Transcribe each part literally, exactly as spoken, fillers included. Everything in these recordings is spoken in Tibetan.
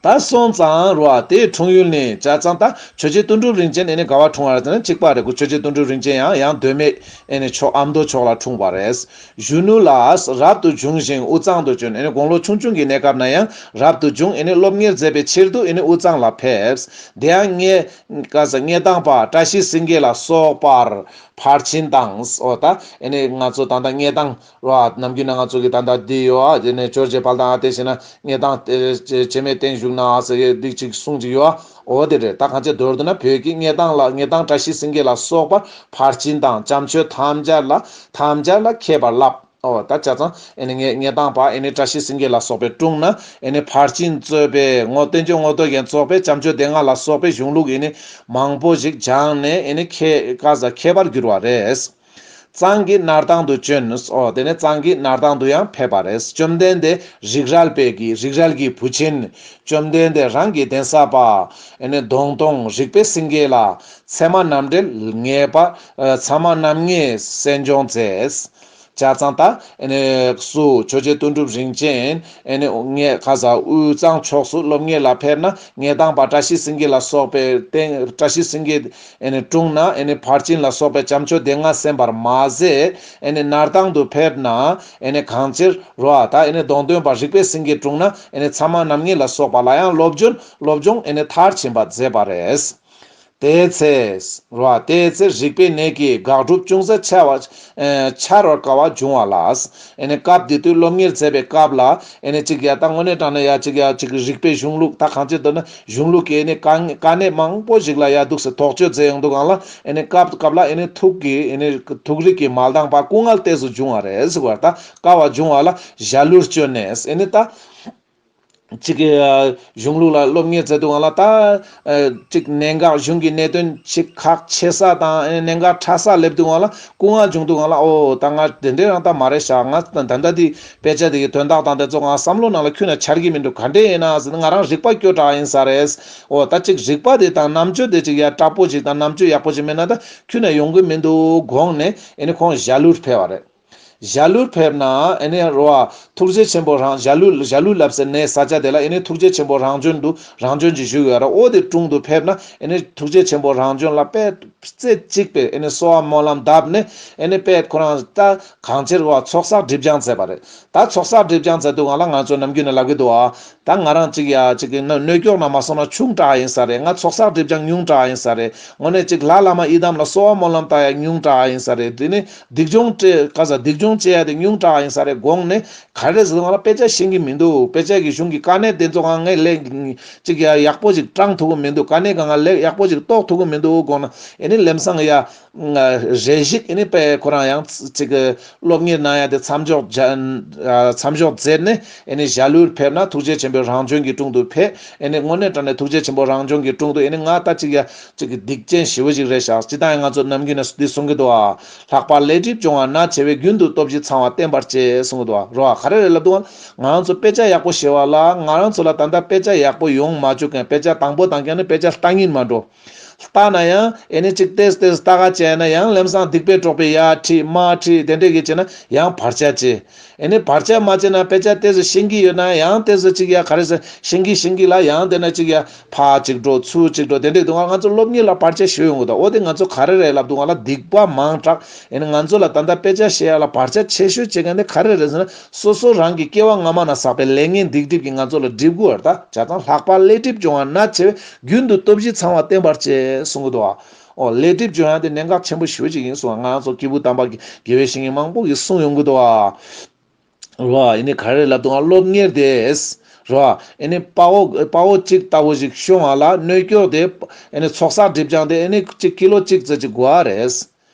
ད་སོང་ཙང་རོ་ཨ་དེའི་འཁྲུངས་ཡུལ་ནི་བྱས་ཙང་ད་ཆོས་རྗེ་དོན་གྲུབ་རིན་ཆེན་ཨེ་ནི་ག་བ་འཁྲུངས་པ་རེད་ཟེར་ན་གཅིག་པ་རེད་གོ། ཆོས་རྗེ་དོན་གྲུབ་རིན་ཆེན་ཡང་ཡང་མདོ་སྨད་ཨེ་ནི་ཕྱོགས་ཨ་མདོ་ཕྱོགས་ལ་འཁྲུངས་པ་རེད། གཞོན་ནུ་ལ་རབ་ཏུ་བྱུང་ཞིང་དབུས་གཙང་དུ་བྱོན། ཨེ་ནི་དགུང་ལོ་ཆུང་ཆུང་གི་གནས་སྐབས་ན་ཡང་རབ་ཏུ་བྱུང་ཨེ་ནི་སློབ་གཉེར་མཛད་པའི་ཕྱིར་དུ་ཨེ་ནི་དབུས་གཙང་ལ་ཕེབས། དེ་ཡང་ངེད་ག་ས་ངེད་དང་པ་བཀྲ་ཤིས་སེང་གེ་ལ་སོགས་པར་ཕར་ཕྱིན་དང་། འོ་ད་ཨེ་ནི་ང་ཚོ་ད་ལྟ་ངེད་དང་རོ་ཨ་ནམ་རྒྱུན་ན་ང་ཚོ་གི་ད་ལྟ་འདི་ཡོད་ཨ། དེ་ནས་ཇོར་ཇི་ཕལ་དང་ཨ་དེ་བྱས་ན་ངེད་དང་བྱེ་མའི་སྟེང་བཞུགས་ན་ཨ་ཟེར་གི་འདི་གཅིག་གསུང་གཅིག་ཡོད་ཨ། འོ་དེ་རེད། ད་གང་ཅི་མདོར་བསྡུ་ན་བོད་ཀྱི་ངེད་དང་ལ་ངེད་དང་བཀྲ་ཤིས་སེང་གེ་ལ་སོགས་པར་ཕར་ཕྱིན་དང་བྱམས་ཆོས་ཐམས་ཅད་ལ་ཐམས་ཅད་ལ་མཁས་པར་བསླབ། འོ་ད་བྱས་ཙང་ཨེ་ནི་ངེད་ངེད་དང་པ་ཨེ་ནི་བཀྲ་ཤིས་སེང་གེ་ལ་སོགས་པའི་དྲུང་ན་ཨེ་ནི་ཕར་ཕྱིན་གཙོས་པའི་ངོ་བསྟན་བཅོས་ངོ་བསྟོད་ཀྱིས་གཙོས་པའི་བྱམས་ཆོས་སྡེ་ལྔ་ལ་སོགས་པའི་གཞུང་ལུགས་ཨེ་ནི་མང་པོ་ཞིག་སྦྱངས་ནས་ཨེ་ནི་མཁས་ག་ས་མཁས་པར་གྱུར་བ་རེད། གཙང་གི་སྣར་ཐང་དུ་བྱོན། འོ་དེ་ནས་གཙང་གི་སྣར་ཐང་དུ་ཡང་ཕེབས་པ་རེད། བཅོམ་ལྡན་འདས་རིགས་རལ་པའི་གི་རིགས་རལ་གྱི་བུ་ཆེན། བཅོམ་ལྡན་འདས་རང་གི་གདན་ས་པ་ཨེ་ནི་གདོང་སྟོང་རིག་པའི་སེང་གེ་ལ་ཚད་མ་རྣམ་འགྲེལ་ངེས་པ་ཚད་མ་རྣམ་ངེས་གསན་སྦྱོང་མཛད། བྱས་ཙང་ད་ཨེ་ནི་སུ་ཆོས་རྗེ་དོན་གྲུབ་རིན་ཆེན་ཨེ་ནི་ངེད་ག་ས་དབུས་གཙང་ཕྱོགས་སུ་སློབ་གཉེར་ལ་ཕེབས་ན་ངེད་དང་པ་བཀྲ་ཤིས་སེང་གེ་ལ་སོགས་པའི་སྟེང་བཀྲ་ཤིས་སེང་གེ་ཨེ་ནི་དྲུང་ན་ཨེ་ནི་ཕར་ཕྱིན་ལ་སོགས་པའི་བྱམས་ཆོས་སྡེ་ལྔ་གསན་པར་མ་ཟད་ཨེ་ནི་སྣར་ཐང་དུ་ཕེབས་ན་ཨེ་ནི་གང་ཕྱིར་རོ་ཨ་ད་ཨེ་ནི་གདོང་སྟོན་པ་རིག་པའི་སེང་གེ་དྲུང་ན་ཨེ་ནི་ཚད་མ་རྣམ་ངེས་ལ་སོགས་པ་ལ་ཡང་སློབ་སྦྱོང་སློབ་སྦྱོང་ཨེ་ནི་མཐར་ཕྱིན་པ་མཛད་པ་རེད། དེའི་ཚེ་རོ་ཨ་དེའི་ཚེ་རིག་པའི་གནས་ཀྱི་དགག་སྒྲུབ་ཅུང་ཟད་འཆར་བ་འཆར་བར་དཀའ་བ་བྱུང་བ་ལ། ཨེ་ནི་སྐབས་དེ་དུས་སློབ་གཉེར་མཛད་པའི་སྐབས་ལ་ཨེ་ནི་གཅིག་ཡ་ད་དངོས་གནས་དྲང་གནས་ཡ་གཅིག་ཡ་གཅིག་རིག་པའི་གཞུང་ལུགས་ད་གང་ཅི་འདོད་ན་གཞུང་ལུགས་ཀྱི་ཨེ་ནི་དཀའ་དཀའ་གནད་མང་པོ་ཞིག་ལ་ཡ་འདུག་སེ་དོགས་གཅོད་མཛད་ཡོང་དུས་སྒང་ལ་ཨེ་ནི་སྐབས་སྐབས་ལ་ཨེ་ནི་ཐུགས་ཀྱི་ཨེ་ནི་ཐུགས་རིག་གི་མ་འདང་པ་སྐུ་ངལ་ཏོག་ཙམ་བྱུང་བ་རེད་ཟེར་བ་ད་དཀའ་བ་བྱུང་བ་ལ་ཞྭ་ལུར་བཅོལ་ནས་ཨེ་ནི་ད། གཅིག་གི་གཞུང་ལུགས་ལ་སློབ་གཉེར་མཛད་དུས་སྒང་ལ་ད་གཅིག་གནད་འགག་གཞུང་གི་གནད་དོན་གཅིག་ཁག་ཆེ་ས་དང་གནད་འགག་ཕྲ་ས་སླེབས་དུས་སྒང་ལ་སྐུ་ངལ་བྱུང་དུས་སྒང་ལ་ཨོ་ད་ང་དེ་འདྲའི་རང་ད་མ་རེད་ཤག་ང་ད་ད་འདི་དཔེ་ཆ་དེ་གི་དོན་དག་དང་དེ་ཚོ་ང་བསམ་བློ་ནང་ལ་ཁྱོན་ནས་འཆར་གི་མི་འདུག་ག་འདྲས་ཡིན་ན་ཟེར་ན་ང་རང་རིག་པ་སྐྱོ་དྲགས་ཡིན་ས་རེད། ཨོ་ད་གཅིག་རིག་པ་དེ་དང་རྣམ་དཔྱོད་དེ་གཅིག་ཡ་དྲག་པོ་ཅིག་དང་རྣམ་དཔྱོད་ཡག་པོ་ཅིག་མེད་ན་ད་ཁྱོན་ནས་ཡོང་གི་མི་འདུག་དགོངས་ནས་ཨེ་ནི་ཁོང་ཞྭ་ལུར་ཕེབས་པ་རེད། ཞྭ་ལུར་ཕེབས་ན་ཨེ་ནི་རོ་ཨ་ཐུགས་རྗེ་ཆེན་པོ་རང་ཞྭ་ལུ་ཞྭ་ལུ་ལབ་སའི་གནས་ས་ཆ་དེ་ལ་ཨེ་ནི་ཐུགས་རྗེ་ཆེན་པོ་རང་བྱོན་དུ་རང་བྱོན་གྱི་བཞུགས་ཡོད་ར། ཨོ་དེ་དྲུང་དུ་ཕེབས་ན་ཨེ་ནི་ཐུགས་རྗེ་ཆེན་པོ་རང་བྱོན་ལ་དཔེ་རྩེ་གཅིག་པའི་ཨེ་ནི་གསོལ་བ་སྨོན་ལམ་བཏབ་ནས་ཨེ་ནི་དཔེ་ཁོ་རང་ད་གང་ཕྱིར་བ་ཚོགས་བསགས་སྒྲིབ་སྦྱང་མཛད་པ་རེད། ད་ཚོགས་བསགས་སྒྲིབ་སྦྱང་མཛད་དུས་སྒང་ལ་ང་ཚོ་ནམ་རྒྱུན་ནས་ལབ་ཀྱི་འདུག་ཨ། ད་ང་རང་གཅིག་ཡ་གཅིག་གི་ན་གནོད་སྐྱོག་ན་མ་སོང་ན་ཆུང་དྲགས་ཡིན་ས་རེད། ང་ཚོགས་བསགས་སྒྲིབ་སྦྱང་ཉུང་དྲགས་ཡིན་ས་རེད། དངོས་གནས་གཅིག་ལྷ་བླ་མ་ཡི་དམ་ལ་གསོལ་བ་སྨོན་ལམ་བཏབ་ཡ་ཉུང་དྲགས་ཡིན་ས་རེད། དེ་ནི་སྡིག་སྦྱོང་སྤྲད་ག་ས་སྡིག་སྦྱོང་བྱེད་ཡ་དེ་ཉུང་དྲགས་ཡིན་ས་རེད་དགོངས་ནས་ག་རེ་ཟེར་ང་ལ་དཔེ་ཆ་ཤེས་ཀྱི་མི་འདུག་དཔེ་ཆ་གི་གཞུང་གི་དཀའ་གནད་དེ་ཚོ་ང་ངས་ལས་གཅིག་ཡ་ཡག་པོ་ཞིག་དྲང་ཐུབ་ཀྱི་མི་འདུག་དཀའ་གནད་ག་ང་ལས་ཡག་པོ་ཞིག་རྟོགས་ཐུབ་ཀྱི་མི་འདུག་དགོངས་ན་ཨེ་ནི་ལམ་སང་ཡ། རེ་ཞིག་ཨེ་ནི་དཔེ་ཁོ་རང་ཡང་ཅིག་གི་སློབ་གཉེར་གནང་ཡ་དེ་མཚམས་འཇོག་བྱ་མཚམས་འཇོག་མཛད་ནས་ཨེ་ནི་ཞྭ་ལུར་ཕེབས་ན་ཐུགས་རྗེ་ཆེན་པོའི་རང་བྱོན་གྱི་དྲུང་དུ་ཕེབས། ཨེ་ནི་དངོས་གནས་དྲང་གནས་ཐུགས་རྗེ་ཆེན་པོ་རང་བྱོན་གྱི་དྲུང་དུ་ཨེ་ནི་ང་ད་ཅིག་ཡ་ཅིག་གི་སྡིག་ཅན་ཞེ་པོ་ཅིག་རེད་ཤག་སྤྱིར་བཏང་ཡང་ང་ཚོ་ནམ་རྒྱུན་ནས་འདི་གསུང་གི་འདུག་ཨ། ལྷག་པར་ལས་སྒྲིབ་སྦྱོང་བ་ན་ཆེ་བས་རྒྱུན་དུ་སྟོབས་བཞི་ཚང་བ་བསྟེན་པར་བྱེད་གསུང་གི་འདུག་ཨ། རོ་ཨ་ག་རེ་རེད་ལབ་འདུག་ཨ། ང་རང་ཚོ་དཔེ་ཆ་ཡག་པོ་ཤེས་པ་ལ་ང་རང་ཚོ་ལ་ད་ལྟ་དཔེ་ཆ་ཡག་པོ་ཡོང་མ་བཅུག་མཁན་དཔེ་ཆ་དང་པོ་དང་ཀྱང་ནི་དཔེ་ཆ་ལྟ་ཉིན་མ་འགྲོ། ལྟ་ན་ཡང་ཨེ་ནི་གཅིག་ཏེས་ཏེས་ལྟ་ག་བྱས་ན་ཡང་ལམ་སང་སྡིག་པས་འགྲོགས་པའི་ཡ་ཁྲིད་མ་ཁྲིད་དེ་འདྲས་ཀྱི་བྱས་ན་ཡང་བར་ཆད་བྱེད། ཨེ་ནི་བར་ཆད་མ་བྱས་ན་དཔེ་ཆ་ཏེས་ཤེས་ཀྱི་ཡོད་ན་ཡང་ཏེས་གཅིག་ཡ་ག་རེ་ཟེར་ཤེས་ཀྱི་ཤེས་ཀྱི་ལ་ཡང་དེ་ན་གཅིག་ཡ་ཕར་གཅིག་འགྲོ་ཚུར་གཅིག་འགྲོ་དེ་འདྲས་འདུག་ང་ང་ཚོ་སློབ་གཉེར་ལ་བར་ཆད་ཞུ་ཡོང་གི་འདུག་འོ་དེ་ང་ཚོ་ག་རེ་རེད་ལབ་འདུག་ང་ལ་སྡིག་པ་མང་དྲགས་ཨེ་ནི་ང་ཚོ་ལ་ད་ལྟ་དཔེ་ཆ་ཤེས་ཡ་ལ་བར་ཆད་ཆེ་ཤོས་བྱེད་མཁན་དེ་ག་རེ་རེད་ཟེར་ན། སོ་སོ་རང་གི་སྐྱེ་བ་སྔ་མ་ན་བསགས་པའི་ལས་ངན་སྡིག་སྒྲིབ་ཀྱིས་ང་ཚོ་ལ་སྒྲིབ་དགོས་པ་རེད་ད། བྱས་ཙང་ལྷག་པར་ལས་སྒྲིབ་སྦྱོང་བ་ན་ཆེ་བས་རྒྱུན་དུ་སྟོབས་བཞི་ཚང་བ་བསྟེན་པར་བྱེད་གསུང་གི་འདུག་ཨ། ཨོ་ལས་སྒྲིབ་སྦྱོང་ཡ་དེ་གནད་འགག་ཆེན་པོ་ཞེ་པོ་ཅིག་ཡིན་གསུང་བ་ང་ཚོ་སྐྱེས་བུ་དམ་པ་གི་དགེ་བའི་བཤེས་གཉེན་མང་པོ་གིས་གསུངས་ཡོང་གི་འདུག་ཨ། རོ་ཨ་ཡིན་ནི་ག་རེ་ལབ་འདུག་ཨ་སློབ་གཉེར་དེ། རོ་ཨ་ཡིན་ནི་དཔའ་བོ་དཔའ་བོ་གཅིག་ལྟ་བུ་ཞིག་ཤོང་བ་ལ་གནོད་སྐྱོག་དེ་ཡིན་ནི་ཚོགས་བསགས་སྒྲིབ་སྦྱང་དེ་ཡིན་ནི་གཅིག་ཀི་ལོ་གཅིག་ཙམ་ཅིག་དགོས་པ་རེད།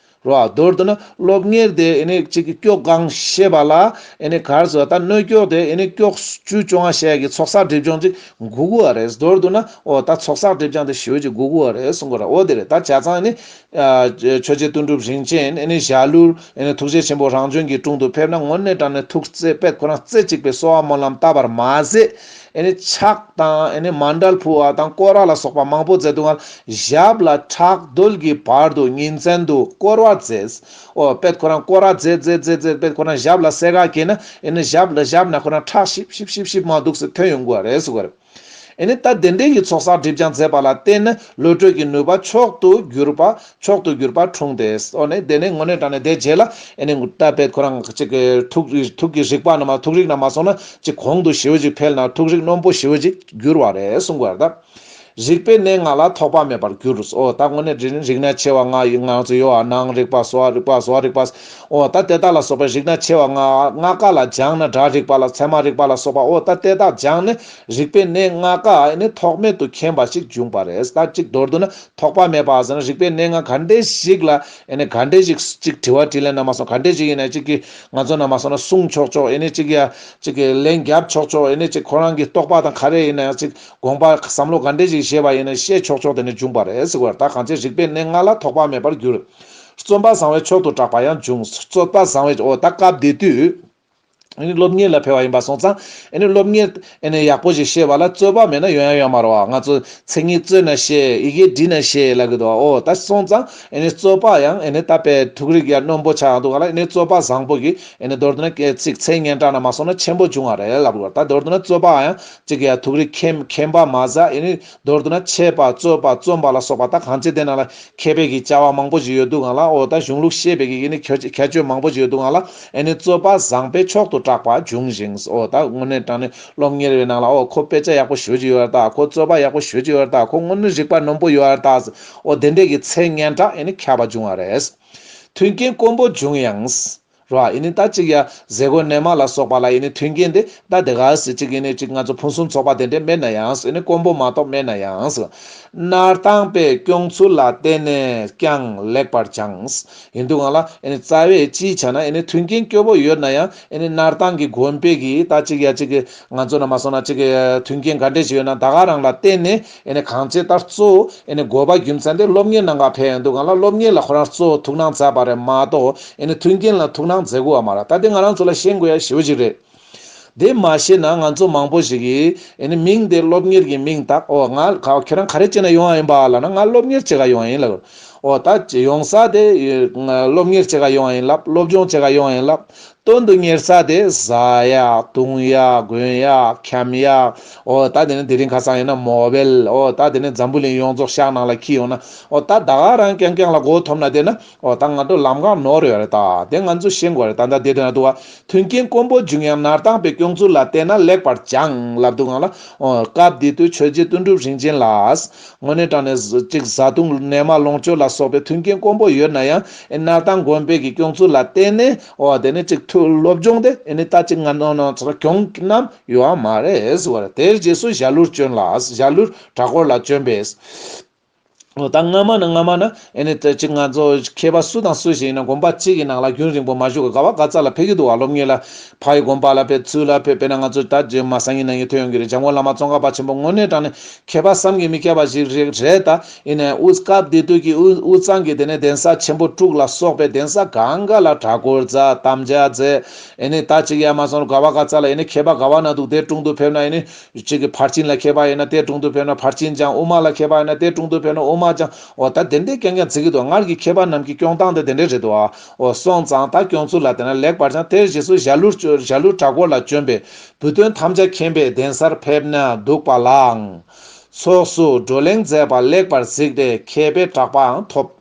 རོ་ཨ་མདོར་བསྡུ་ན་སློབ་གཉེར་དེ་ཨེ་ནི་གཅིག་གི་སྐྱོག་གང་ཤེས་པ་ལ་ཨེ་ནི་གར་སོ་ད་གནོད་སྐྱོག་དེ་ཨེ་ནི་སྐྱོག་བཅུ་བཅོ་ལྔ་བཤད་ཀྱི་ཚོགས་བསགས་སྒྲིབ་སྦྱོང་ཅིག་དགོས་ཀྱི་བ་རེད། མདོར་བསྡུ་ན་ཨོ་ད་ཚོགས་བསགས་སྒྲིབ་སྦྱང་དེ་ཞེ་པོ་ཅིག་དགོས་ཀྱི་བ་རེད་གསུང་གི་ར། ཨོ་དེ་རེད། ད་བྱས་ཙང་ཨེ་ནི་ཆོས་རྗེ་དོན་གྲུབ་རིན་ཆེན་ཨེ་ནི་ཞྭ་ལུར་ཨེ་ནི་ཐུགས་རྗེ་ཆེན་པོ་རང་བྱོན་གྱི་དྲུང་དུ་ཕེབས་ན་དངོས་གནས་དྲང་གནས་ཐུགས་རྩེ་དཔེ་ཁོ་རང་རྩེ་གཅིག་པའི་གསོལ་བ་སྨོན་ལམ་བཏབ་པར་མ་ཟད། ཨེ་ནི་ཕྱག་དང་ཨེ་ནི་མཎྜལ་ཕུལ་བ་དང་སྐོར་བ་ལ་སོགས་པ་མང་པོ་མཛད་འདུག་ག་ཞབས་ལ་ཁྲག་རྡོལ་གྱི་བར་དུ་ཉིན་མཚན་དུ་སྐོར་བ་མཛད། ཨོ་དཔེ་ཁོ་རང་སྐོར་བ་མཛད་མཛད་མཛད་མཛད་དཔེ་ཁོ་རང་ཞབས་ལ་སེར་ཁ་གྱེས་ན་ཨེ་ནི་ཞབས་ལ་ཞབས་ན་ཁོ་རང་ཁྲག་ཤིབ་ཤིབ་ཤིབ་ཤིབ་མ་འདུག་སེ་ཐོན་ཡོང་གི་བ་རེད་ཟེར་གི་རེད། ཨེ་ནི་ད་དེ་འདྲའི་གི་ཚོགས་བསགས་སྒྲིབ་སྦྱང་མཛད་པ་ལ་བརྟེན་ནས་བློ་གྲོས་ཀྱི་ནུས་པ་མཆོག་ཏུ་གྱུར་པ་མཆོག་ཏུ་གྱུར་པ་འཁྲུངས་ཏེ། འོ་ནས་དེ་ནས་དངོས་གནས་དྲང་གནས་དེ་རྗེས་ལ་ཨེ་ནི་ད་དཔེ་ཁོ་རང་གཅིག་གི་ཐུགས་ཐུགས་ཀྱི་རིག་པ་ན་མ་ཐུགས་རིག་ན་མ་སོང་ན་གཅིག་གོང་དུ་ཞེ་པོ་ཅིག་འཕེལ་ན་ཐུགས་རིག་རྣོན་པོ་ཞེ་པོ་ཅིག་གྱུར་བ་རེད་གསུང་དགོས་རེད་ད། རིག་པའི་གནས་ལྔ་ལ་ཐོགས་པ་མེད་པར་གྱུར། འོ་ད་དངོས་གནས་རིག་རིག་གནས་ཆེ་བ་ལྔ་ཡི་ང་ཚོ་ཡོད་ཨ། སྣང་རིག་པ་གསོ་བ་རིག་པ་གཟུགས་རིག་པ། འོ་ད་དེ་དག་ལ་སོགས་པའི་རིག་གནས་ཆེ་བ་ལྔ་ལྔ་ཀ་ལ་སྦྱངས་ན་སྒྲ་རིག་པ་ལ་ཚད་མ་རིག་པ་ལ་སོགས་པ། འོ་ད་དེ་དག་སྦྱངས་ནས་རིག་པའི་གནས་ལྔ་ཀ་ཨེ་ནི་ཐོགས་མེད་དུ་མཁྱེན་པ་ཞིག་བྱུང་བ་རེད། ད་གཅིག་མདོར་བསྡུ་ན་ཐོགས་པ་མེད་པ་ཟེར་ན་རིག་པའི་གནས་ལྔ་ག་འདྲས་ཞིག་ལ་ཨེ་ནི་ག་འདྲས་ཞིག་གཅིག་དྲི་བ་དྲིས་ལན་ན་མ་སོང་ག་འདྲས་ཞིག་ཡིན་ན་གཅིག་གི་ང་ཚོ་ན་མ་སོང་ན་གསུང་ཆོག་ཆོག་ཨེ་ནི་གཅིག་ཡ་གཅིག་གི་ལན་རྒྱབ་ཆོག་ཆོག་ཨེ་ནི་གཅིག་ཁོ་རང་གི་རྟོག་པ་དང་ག་རེ་ཡིན་ན་ཡང་གཅིག་དགོངས་པ་བསམ་བློ་ག་འདྲས་ཞིག་བཞེས་པ་ཡིན་ན་བཤད་ཆོག་ཆོག་དེ་ནས་བྱུང་བ་རེད་ཟེར་བར། ད་གང་ཚེ་རིག་པའི་གནས་ལྔ་ལ་ཐོགས་པ་མེད་པར་གྱུར། རྩོམ་པ་བཟང་བས་མཆོག་ཏུ་གྲགས་པ་ཡང་བྱུང་། རྩོམ་པ་བཟང་བས། འོ་ད་སྐབས་དེ་དུས་ཨ་ནི་སློབ་གཉེར་ལ་ཕེབས་པ་ཡིན་པ་སོང་ཙང་ཨ་ནི་སློབ་གཉེར་ཨ་ནི་ཡག་པོ་ཞིག་བཤད་པ་ལ་རྩོད་པ་མེད་ན་ཡོང་ཡ་ཡོད་མ་རེད་བ། ང་ཚོ་མཚན་ཉིད་རྩོད་ན་ཤེས་ཡི་གེ་བྲིས་ན་ཤེས་ལབ་གི་འདུག་བ། འོ་ད་སོང་ཙང་ཨ་ནི་རྩོད་པ་ཡང་ཨ་ནི་ད་དཔེ་ཐུགས་རིག་ཡ་རྣོན་པོ་ཆགས་འདུག་ག་ལ། ཨ་ནི་རྩོད་པ་བཟང་པོ་གི་ཨེ་ནི་མདོར་བསྡུ་ན་སྐད་ཚིག་མཚན་སྙན་གྲགས་ན་མ་སོང་ན་ཆེན་པོ་བྱུང་བ་རེད་ལབ་དགོས། ད་མདོར་བསྡུ་ན་རྩོད་པ་ཡང་གཅིག་ཡ་ཐུགས་རིག་མཁྱེན་མཁྱེན་པ་མ་ཟད་ཨེ་ནི་མདོར་བསྡུ་ན་འཆད་པ་རྩོད་པ་རྩོམ་པ་ལ་སོགས་པ་ད་གང་ཅི་དེ་ནང་ལ་མཁས་པའི་གི་བྱ་བ་མང་པོ་ཞིག་ཡོད་འདུག་ག་ལ། འོ་ད་གཞུང་ལུགས་ཤེས་པའི་གི་ཨེ་ནི་ཁྱད་ཁྱད་ཆོས་མང་པོ་ཞིག་ཡོད་འདུག་ག་ལ། ཨེ་ནི་རྩོད་པ་བཟང་པོས་མཆོག་ཏུ་གྲགས་པ་བྱུང་ཞིང་། འོ་ད་དངོས་གནས་དྲང་གནས་སློབ་གཉེར་བའི་ནང་ལ་འོ་ཁོ་དཔེ་ཆ་ཡག་པོ་ཞེ་པོ་ཅིག་ཡོད་རེད་ད། ཁོ་རྩོད་པ་ཡག་པོ་ཞེ་པོ་ཅིག་ཡོད་རེད་ད། ཁོ་དངོས་གནས་རིག་པ་རྣོན་པོ་ཡོད་རེད་ད། འོ་དེ་འདྲས་ཀྱི་མཚན་སྙན་གྲགས་ཨེ་ནི་ཁྱབ་པ་བྱུང་བ་རེད། མཐུན་རྐྱེན་དཀོན་པོ་བྱུང་ཡང་། རོ། ཨེ་ནི་ད་ཅིག་ཡ་མཛད་སྒོ་གནས་མ་ལ་སོགས་པ་ལ་ཨེ་ནི་མཐུན་རྐྱེན་དེ་ད་དེ་ག་སེ་ཅིག་ཨེ་ནི་ཅིག་ང་ཚོ་ཕུན་སུམ་ཚོགས་པ་དེ་འདྲས་མེད་ན་ཡང་ཨེ་ནི་དཀོན་པོ་མ་གཏོགས་མེད་ན་ཡང་། སྣར་ཐང་པའི་སྐྱོང་ཚུལ་ལ་བརྟེན་ནས་ཀྱང་ལེགས་པར་སྦྱངས། ཡིན་དུས་གང་ལ་ཨེ་ནི་རྩ་བའི་སྤྱིའི་ཆ་ན་ཨེ་ནི་མཐུན་རྐྱེན་སྐྱོ་པོ་ཡོད་ན་ཡང་ཨེ་ནི་སྣར་ཐང་གི་དགོན་པའི་གི་ད་ཅིག་ཡ་ཅིག་གི་ང་ཚོ་ན་མ་སོང་ན་ཅིག་གི་མཐུན་རྐྱེན་ག་འདྲས་ཞིག་ཡོད་ན་ད་ག་རང་ལ་བརྟེན་ནས་ཨེ་ནི་གང་ཅི་ལྟར་གཙོ་བོ་ཨེ་ནི་དགོས་པ་རྒྱུ་མཚན་དེ་སློབ་གཉེར་ནང་ག་ཕེབས་ཡོང་དུས་གང་ལ་སློབ་གཉེར་ལ་ཁོ་རང་གཙོ་བོ་ཐུགས་སྣང་མཛད་པ་རེད་མ་གཏོགས་ཨེ་ནི་མཐུན་རྐྱེན་ལ་ཐུགས་སྣང་མཛད་དགོས་པ་མ་རེད། ད་དེ་ང་རང་ཚོ་ལ་ཤེས་དགོས་ཡ་ཞེ་པོ་ཅིག་རེད། དེ་མ་ཤེས་ན་ང་ཚོ་མང་པོ་ཞིག་གིས་ཨེ་ནི་མིང་དེ་སློབ་གཉེར་གྱི་མིང་བཏགས། འོ་ང་ག་ཁྱེད་རང་ག་རེ་བྱས་ན་ཡོང་བ་ཡིན་པ་ལབ་ན་ང་སློབ་གཉེར་བྱེད་ག་ཡོང་བ་ཡིན་ལབ། འོ་ད་ཡོང་ས་དེ་སློབ་གཉེར་བྱེད་ག་ཡོང་བ་ཡིན་ལབ། སློབ་སྦྱོང་བྱེད་ག་ཡོང་བ་ཡིན་ལབ། དོན་དུ་གཉེར་ས་དེ་ཟ་ཡ་བཏུང་ཡ་གོན་ཡ་འཁྱམ་ཡ། འོ་ད་དེ་ནི་དེ་རིང་ཁ་སང་ཡིན་ན་མོ་བེལ། འོ་ད་དེ་ནི་འཛམ་བུ་གླིང་ཡོངས་རྫོགས་ཤག་ནང་ལ་འཁྱེར་ཡོང་ན་འོ་ད་ད་ག་རང་རྐྱང་རྐྱང་ལ་མགོ་འཐོམ་ན་དེ་ན་འོ་ད་ང་ཚོ་ལམ་ཁ་ནོར་ཡོད་རེད། ད་དེ་ང་ཚོ་ཤེས་དགོས་རེད། ད་ད་དེ་དོན་ན་འདུག་བ། མཐུན་རྐྱེན་དཀོན་པོ་བྱུང་ཡང་སྣར་ཐང་པའི་སྐྱོང་ཚུལ་ལ་བརྟེན་ནས་ལེགས་པར་སྦྱངས་ལབ་འདུག་ག་ལ། འོ་སྐབས་དེ་དུས་ཆོས་རྗེ་དོན་གྲུབ་རིན་ཆེན་ལ། དངོས་གནས་དྲང་གནས་གཅིག་བཟའ་བཏུང་གནས་མལ་ལོངས་སྤྱོད་ལ་སོགས་པའི་མཐུན་རྐྱེན་དཀོན་པོ་ཡོད་ན་ཡང་ཨེ་སྣར་ཐང་དགོན་པའི་གི་སྐྱོང་ཚུལ་ལ་བརྟེན་ནས་འོ་དེ་ནས་གཅིག་ཐུགས་སློབ་སྦྱོང་དེ་ཨེ་ནི་ད་གཅིག་ང་ནོ་ནོ་ཚོ་གྱོང་རྣམས་ཡོད་མ་རེད་ཟེར་བ་རེད། དེའི་རྗེས་སུ་ཞྭ་ལུར་བྱོན་ལ། ཞྭ་ལུར་གྲྭ་སྐོར་ལ་བྱོན་པས། འོ་ད་སྔ་མ་ན་སྔ་མ་ན་ཨེ་ནི་ད་ཅིག་ང་ཚོ་མཁས་པ་སུ་དང་སུ་ཞིག་ཡིན་ན་དགོན་པ་གཅིག་གི་ནང་ལ་རྒྱུན་རིང་པོ་མ་བཞུགས་ག་ག་བ་ག་ཙ་ལ་ཕེབས་ཀྱི་འདུག་བ། སློབ་གཉེར་ལ་ཕ་ཡི་དགོན་པ་ལ་ཕེབས་ཚུལ་ལ་ཕེབས། དཔེར་ན་ང་ཚོ་ད་རྗེས་མ་སང་ཉིན་ན་ཉིན་ཐོན་ཡོང་གི་རེད། འཇམ་མགོན་བླ་མ་ཙོང་ཁ་པ་ཆེན་པོ་དངོས་གནས་དྲང་གནས་མཁས་པ་བསམ་གྱིས་མི་ཁྱབ་པ་ཞིག་རེད་རེད་ད། ཡིན་ནའི་དབུ་སྐབས་དེ་དུས་ཀྱི་དབུ་དབུ་གཙང་གི་དེ་ནས་གདན་ས་ཆེན་པོ་དྲུག་ལ་སོགས་པའི་གདན་ས་གང་ག་ལ་གྲྭ་སྐོར་མཛད། དམ་བཅའ་མཛད། ཨེ་ནི་ད་ཅིག་ཡ་མ་སོང་ག་བ་ག་ཙ་ལ་ཨེ་ནི་མཁས་པ་ག་བ་ན་འདུག་དེ་དྲུང་དུ་ཕེབས་ན་ཨེ་ནི། གཅིག་གི་ཕར་ཕྱིན་ལ་མཁས་པ་ཡིན་ན་དེ་དྲུང་དུ་ཕེབས་ན་ཕར་ཕྱིན་སྦྱང་། དབུ་མ་ལ་མཁས་པ་ཡིན་ན་དེ་དྲུང་དུ་ཕེབས་ན་དབུ་མ་སྦྱང་། འོ་ད་དེ་འདྲའི་རྐྱང་རྐྱང་བརྩི་གི་འདུག་སྔར་གྱི་མཁས་པ་རྣམས་ཀྱི་སྐྱོང་སྟངས་དེ་དེ་འདྲས་རེད་འདུག་འོ་སོང་ཙང་ད་སྐྱོང་ཚུལ་ལ་བལྟས་ན་ལེགས་པར་སྦྱངས། དེའི་རྗེས་སུ་ཞྭ་ལུར་བྱོན། ཞྭ་ལུར་གྲྭ་སྐོར་ལ་བྱོན་པས་བུ་སྟོན་ཐམས་ཅད་མཁྱེན་པའི་གདན་སར་ཕེབས་ན་འདུག་པ་ལའང་། ཚོགས་སུ་བགྲོ་གླེང་མཛད་པ་ལེགས་པར་གཟིགས་ཏེ་མཁས་པའི་གྲགས་པའང་ཐོབ།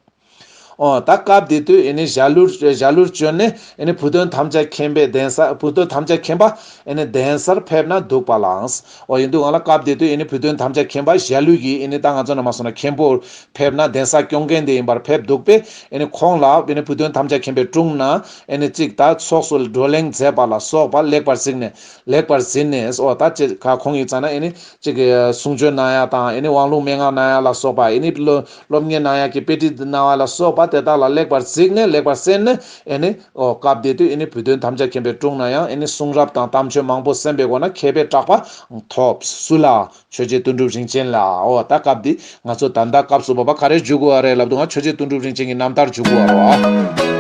འོ་ད་སྐབས་དེ་དུས་ཨེ་ནི་ཞྭ་ལུར་ཞྭ་ལུར་བྱོན་ནས་ཨེ་ནི་བུ་སྟོན་ཐམས་ཅད་མཁྱེན་པའི་གདན་ས། བུ་སྟོན་ཐམས་ཅད་མཁྱེན་པ་ཨེ་ནི་གདན་སར་ཕེབས་ན་འདུག་པ་ལའང་། འོ་ཡིན་དུས་གང་ལ་སྐབས་དེ་དུས་ཨེ་ནི་བུ་སྟོན་ཐམས་ཅད་མཁྱེན་པ་ཞྭ་ལུ་ཡིས་ཨེ་ནི་ད་ང་ཚོ་ན་མ་སོང་ན་མཁན་པོར་ཕེབས་ན་གདན་ས་སྐྱོང་མཁན་དེ་ཡིན་པར་ཕེབས་འདུག་པས། ཨེ་ནི་ཁོང་ལ་ཨེ་ནི་བུ་སྟོན་ཐམས་ཅད་མཁྱེན་པའི་དྲུང་ན་ཨེ་ནི་གཅིག་ད་ཚོགས་སུ་བགྲོ་གླེང་མཛད་པ་ལ་སོགས་པ་ལེགས་པར་གཟིགས་ནས། ལེགས་པར་གཟིགས་ནས། འོ་ད་ཅེས་ཁ་ཁོང་གི་རྩ་ན་ཨེ་ནི་གཅིག་གི་གསུང་ཆོས་གནང་ཡ་དང་ཨེ་ནི་དབང་ལུང་མན་ངག་གནང་ཡ་ལ་སོགས་པ། ཨེ་ནི་སློབ་སློབ་གཉེར་གནང་ཡ་གི་དཔེ་ཁྲིད་གནང་བ་ལ་སོགས་པ་དེ་དག་ལ་ལེགས་པར་གཟིགས་ནས་ལེགས་པར་གསན་ནས། ཨེ་ནི་འོ་སྐབས་དེ་དུས་ཨེ་ནི་བུ་སྟོན་ཐམས་ཅད་མཁྱེན་པའི་དྲུང་ན་ཡང་ཨེ་ནི་གསུང་རབ་དང་གཏམ་ཆོས་མང་པོ་གསན་པའི་སྒོ་ན་མཁས་པའི་གྲགས་པ་ཐོབ། སུ་ལ། ཆོས་རྗེ་དོན་གྲུབ་རིན་ཆེན་ལ། འོ་ད་སྐབས་འདི་ང་ཚོ་ད་ལྟ་སྐབས་སུ་བབ་པ་ག་རེ་བརྗོད་དགོས་བ་རེད་ལབ་དུས་ང་ཆོས་རྗེ་དོན་གྲུབ་རིན་ཆེན་གྱི་རྣམ་ཐར་བརྗོད་དགོས་བ་རེད་བ།